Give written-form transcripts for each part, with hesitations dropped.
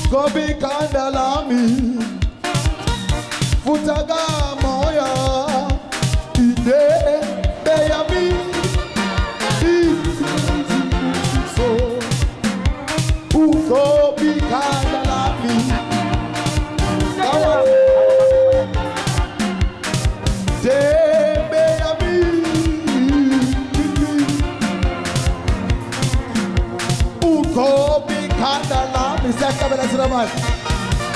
Goba ikhanda lami futha kamoya indebe yami izibusiso ugoba ikhanda lami Debe yami Ugoba ikhanda lami siyahlabela thina manje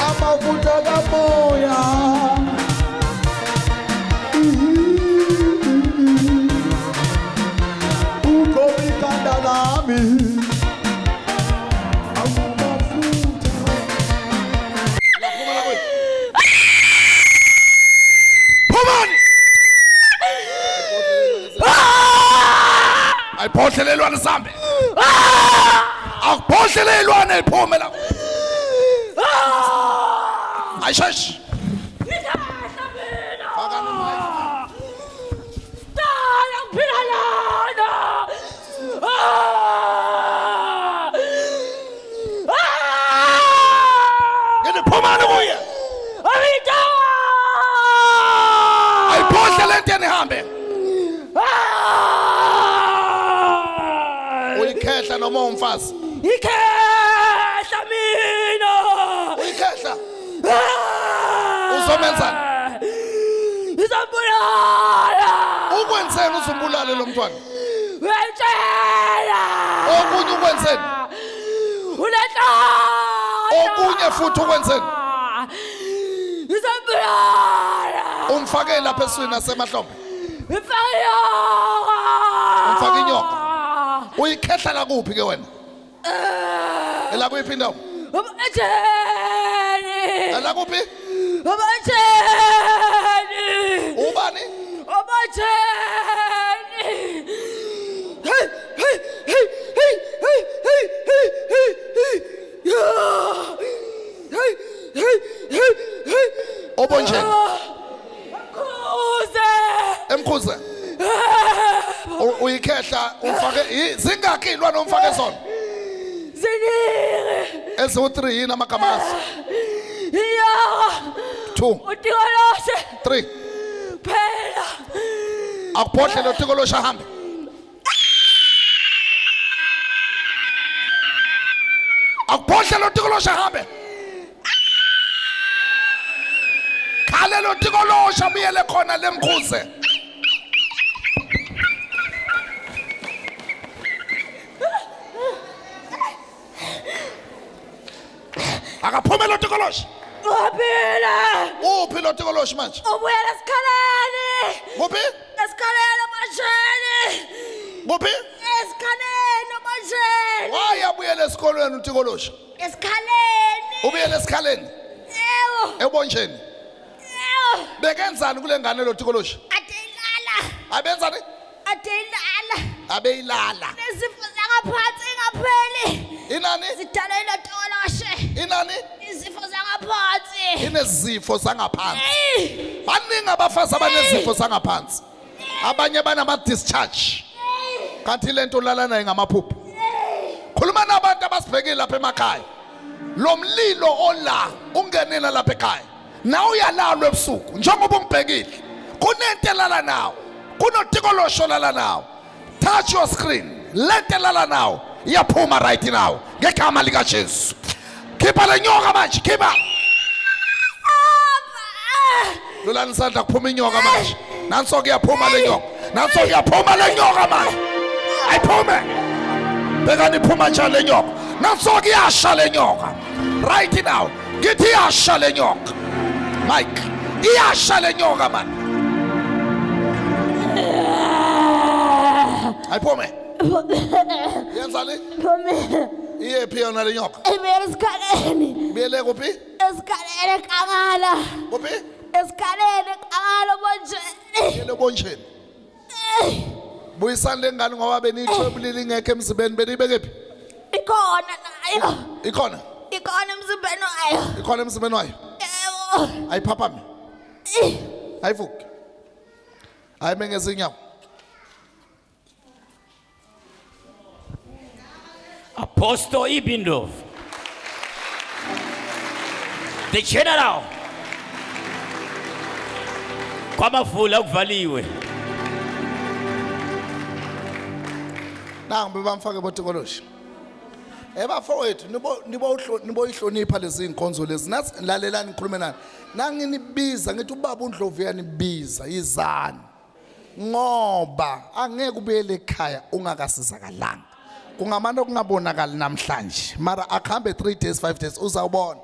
amafutha kamoya Ugoba ikhanda lami amafutha. Phumani! Ayiphohlelelwane sambe. Akuphohlelelwane iphume la. Ayisheshi. Fakani mic. Dala ngiphila lana. Ah! Ah! Ngithi phumani kuye. Amita! Ayiphohle lento enihambe. Ah! Uyikhehla noma umfazi. Ikhehla mina. Uyikhehla. Ah! Uzomenzani? Ngizambulala. Ukwenzeni uzumbulale lo mntwana? Uyayitshela. Okunye ukwenzeni? Unenhlanhla. Okunye futhi ukwenzeni? Ngizambulala. Umfake lapha eswini nasemahlombe. Ngifake inyoka. Umfake inyoka. Uyikhehla la kuphi ke wena? Elakuyiphi indawo? Ubatsheni. Elakuphi? Ubatsheni. Ubani? Ubatsheni. Hey, hey, hey, hey, hey, hey, hey, hey, hey. Yeah. Hey, hey, hey, hey. Obonjeni. Mkhuze. Emkhuze. Uyikhehla umfake zingakhi ilwane omfake zona? Ziningi. Eziwu-3 yini amagama azo? Inyoka. 2 Utikoloshe. 3 Phela. Akuphohle lo tikoloshe ahambe. Akuphohle lo tikoloshe ahambe. Khale lo tikoloshe abuyele khona lemkhuze. Akaphume lo tikoloshe. Waphila. Uphi lo tikoloshe manje? Ubuyela esikhaleni. Kuphi? Esikhaleni amasheni. Kuphi? Esikhaleni amasheni. Why abuyele esikolweni utikoloshe? Esikhaleni. Ubuyele esikhaleni. Yebo. Ebonjeni. Yebo. Bekenzani kule ngane lo tikoloshi? Ade ilala. Abenzani? Ade ilala. Abeyilala. Nezifo zangaphansi ingapheli. Inani? Zidalwe ilo tikoloshe. Inani? Izifo zangaphansi. Inezifo zangaphansi. Ey. Baningi abafazi abanezifo zangaphansi. Abanye banama discharge. Kanti lento ulala naye ngamaphupho. Khuluma nabantu abasibhekile lapha emakhaya. Lo mlilo ola ungenile lapha ekhaya. Nawe uyalalwa ebusuku njengoba ungibhekile. Kunento elala nawo. Kunotikolosho olala nawo. Touch your screen. Lento elala nawo iyaphuma right now ngegama lika Jesu. Khipha le nyoka manje, khipha. Lulani isandla kuphuma inyoka manje. Nanso kuyaphuma le nyoka. Nanso kuyaphuma le nyoka manje. Ayiphume. Bhekani iphuma njani le nyoka. Nanso kuyasha le nyoka. Right now. Ngithi iyasha le nyoka. Mike, iyasha le nyoka man. Ayiphume. Yenzani? Phumile. Iyephi yona le nyoka? Ibuyela esikhaleni. Ibuyele kuphi? Esikhaleni enkangala. Kuphi? Esikhaleni enkangala obonjeni. Ibuyele obonjeni. Buyisani le ngane ngoba beniyithwebulile ingekho emzimbeni beniyibekephi? Ikhona nayo. Ikhona. Ikhona emzimbeni wayo. Ikhona emzimbeni wayo. Yebo. Ayiphaphame. Ayivuki. Ayime ngezinyawo. Apostle Ibindov. The general. Kwamavula kuvaliwe. Nangu bebamfake botikoloshi. Ebafowethu nibo nibo niboyihlonipha lezi inkonzo lezi. Nathi lalelani ngikhulume nani. Nanginibiza ngithi ubaba uNdlovu uyanibiza yizani. Ngoba angeke ubuyele ekhaya ungakasizakalanga. Kungamane kungabonakali namhlanje. Mara akuhambe 3 days 5 days uzawubona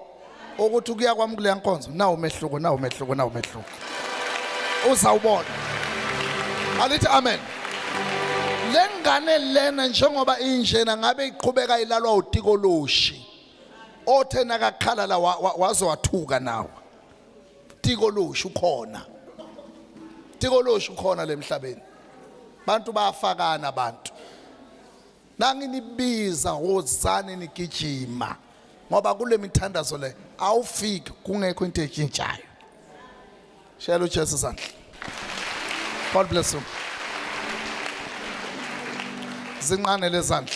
ukuthi ukuya kwami kuleya nkonzo nawu umehluko nawu umehluko nawu umehluko. Uzawubona. Alithi amen. Lengane lena njengoba injena ngabe iqhubeka ilalwa utikoloshi. Othe nakakhala la waze wathuka nawe. Tikoloshi ukhona. Tikoloshi ukhona lemhlabeni. Bantu bayafakana abantu. Nanginibiza wozani nigijima. Ngoba kule mithandazo le awufiki kungekho into etshintshayo. Shela uJesu izandla. God bless you. Zinqane lezandla.